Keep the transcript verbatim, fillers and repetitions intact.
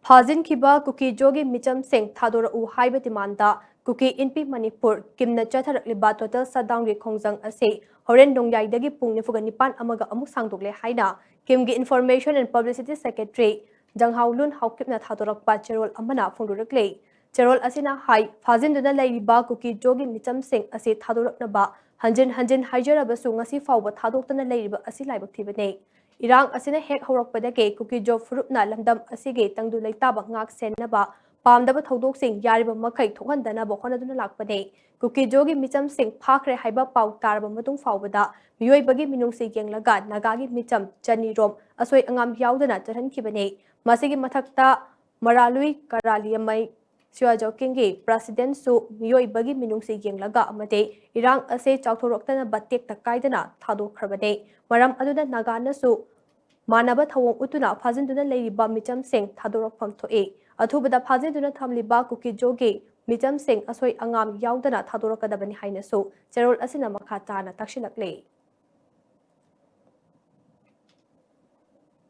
ꯐꯥꯖꯤꯟꯈꯤꯕ ꯀꯨꯀꯤꯖꯣꯒꯤ ꯃꯤꯆꯝꯁꯤꯡ ꯊꯥꯗꯣꯔꯛꯎ ꯍꯥꯏꯕ ꯗꯤꯃꯥꯟꯗ ꯀꯨꯀꯤ ꯏꯟꯄꯤ ꯃꯅꯤꯄꯨꯔ ꯀꯤꯝꯅ ꯆꯠꯊꯔꯛꯂꯤꯕ ꯇꯣꯇꯦꯜ ꯁꯠꯗꯥꯎꯟꯒꯤ ꯈꯣꯡꯖꯪ ꯑꯁꯤ ꯍꯣꯔꯦꯟ ꯅꯣꯡꯌꯥꯏꯗꯒꯤ ꯄꯨꯡ ꯅꯤꯐꯨꯒ ꯅꯤꯄꯥꯟ ꯑꯃꯒ ꯑꯃꯨꯛ ꯁꯥꯡꯗꯣꯛꯂꯦ ꯍꯥꯏꯅ ꯀꯤꯝꯒꯤ Information and Publicity Secretary ꯖꯪꯍꯥꯎꯂꯨꯟ ꯍꯥꯎꯀꯤꯞꯅ ꯊꯥꯗꯣꯔꯛꯄ ꯆꯦꯔꯣꯜ ꯑꯃꯅ ꯐꯣꯡꯗꯣꯔꯛꯂꯤ꯫ ꯆꯦꯔꯣꯜ ꯑꯁꯤꯅ ꯍꯥꯏ, ꯐꯥꯖꯤꯟꯗꯨꯅ ꯂꯩꯔꯤꯕ ꯀꯨꯀꯤꯖꯣꯒꯤ ꯃꯤꯆꯝꯁꯤꯡ ꯑꯁꯤ ꯊꯥꯗꯣꯔꯛꯅꯕ ꯍꯟꯖꯤꯟ ꯍꯟꯖꯤꯟ ꯍꯥꯏꯖꯔꯕꯁꯨ ꯉꯁꯤ ꯐꯥꯎꯕ ꯊꯥꯗꯣꯛꯇꯅ ꯂꯩꯔꯤꯕ ꯑꯁꯤ ꯂꯥꯏꯕꯛ ꯊꯤꯕꯅꯤ꯫ ꯏꯔꯥꯡ ꯑꯁꯤꯅ ꯍꯦꯛ ꯍꯧꯔꯛꯄꯗꯒꯤ ꯀꯨꯀꯤꯖꯣ ꯐꯨꯔꯨꯞꯅ ꯂꯝꯗꯝ ꯑꯁꯤꯒꯤ ꯇꯪꯗꯨ ꯂꯩꯇꯥꯕ ꯉꯥꯛ ꯁꯦꯟꯅꯕ ꯄꯥꯝꯗꯕ ꯊꯧꯗꯣꯛꯁꯤꯡ ꯌꯥꯔꯤꯕ ꯃꯈꯩ ꯊꯣꯛꯍꯟꯗꯅꯕ ꯍꯣꯠꯅꯗꯨꯅ ꯂꯥꯛꯄꯅꯤ꯫ ꯀꯨꯀꯤꯖꯣꯒꯤ ꯃꯤꯆꯝꯁꯤꯡ ꯐꯥꯈ꯭ꯔꯦ ꯍꯥꯏꯕ ꯄꯥꯎ ꯇꯥꯔꯕ ꯃꯇꯨꯡ ꯐꯥꯎꯕꯗ ꯃꯤꯑꯣꯏꯕꯒꯤ ꯃꯤꯅꯨꯡꯁꯤ ꯌꯦꯡꯂꯒ ꯅꯥꯒꯥꯒꯤ ꯃꯤꯆꯝ ꯆꯅꯤ ꯔꯣꯝ ꯑꯁꯣꯏ ꯑꯉꯥꯝ ꯌꯥꯎꯗꯅ ꯆꯠꯍꯟꯈꯤꯕꯅꯤ꯫ ꯃꯁꯤꯒꯤ ꯃꯊꯛꯇ ꯃꯔꯥꯂꯨꯏ ꯀꯔꯥꯂꯤꯌꯃꯩ ꯁꯤꯌꯥꯖꯣꯀꯤꯡꯒꯤ ꯄ꯭ꯔꯁꯤꯗꯦꯟꯁꯨ ꯃꯤꯑꯣꯏꯕꯒꯤ ꯃꯤꯅꯨꯡꯁꯤ ꯌꯦꯡꯂꯒ ꯑꯃꯗꯤ ꯏꯔꯥꯡ ꯑꯁꯤ ꯆꯥꯎꯊꯣꯔꯛꯇꯅꯕ ꯇꯦꯛꯇ ꯀꯥꯏꯗꯅ ꯊꯥꯗꯣꯛꯈ꯭ꯔꯕꯅꯤ꯫ ꯃꯔꯝ ꯑꯗꯨꯅ ꯅꯥꯒꯥꯅꯁꯨ ꯃꯥꯟꯅꯕ ꯊꯧꯑꯣꯡ ꯎꯠꯇꯨꯅ ꯐꯥꯖꯤꯟꯗꯨꯅ ꯂꯩꯔꯤꯕ ꯃꯤꯆꯝꯁꯤꯡ ꯊꯥꯗꯣꯔꯛꯐꯝ ꯊꯣꯛꯏ꯫ ꯑꯊꯨꯕꯗ ꯐꯥꯖꯤꯟꯗꯨꯅ ꯊꯝꯂꯤꯕ ꯀꯨꯀꯤꯖꯣꯒꯤ ꯃꯤꯆꯝꯁꯤꯡ ꯑꯁꯣꯏ ꯑꯉꯥꯝ ꯌꯥꯎꯗꯅ ꯊꯥꯗꯣꯔꯛꯀꯗꯕꯅꯤ ꯍꯥꯏꯅꯁꯨ ꯆꯦꯔꯣꯜ ꯑꯁꯤꯅ ꯃꯈꯥ ꯇꯥꯅ ꯇꯥꯛꯁꯤꯜꯂꯛꯂꯤ꯫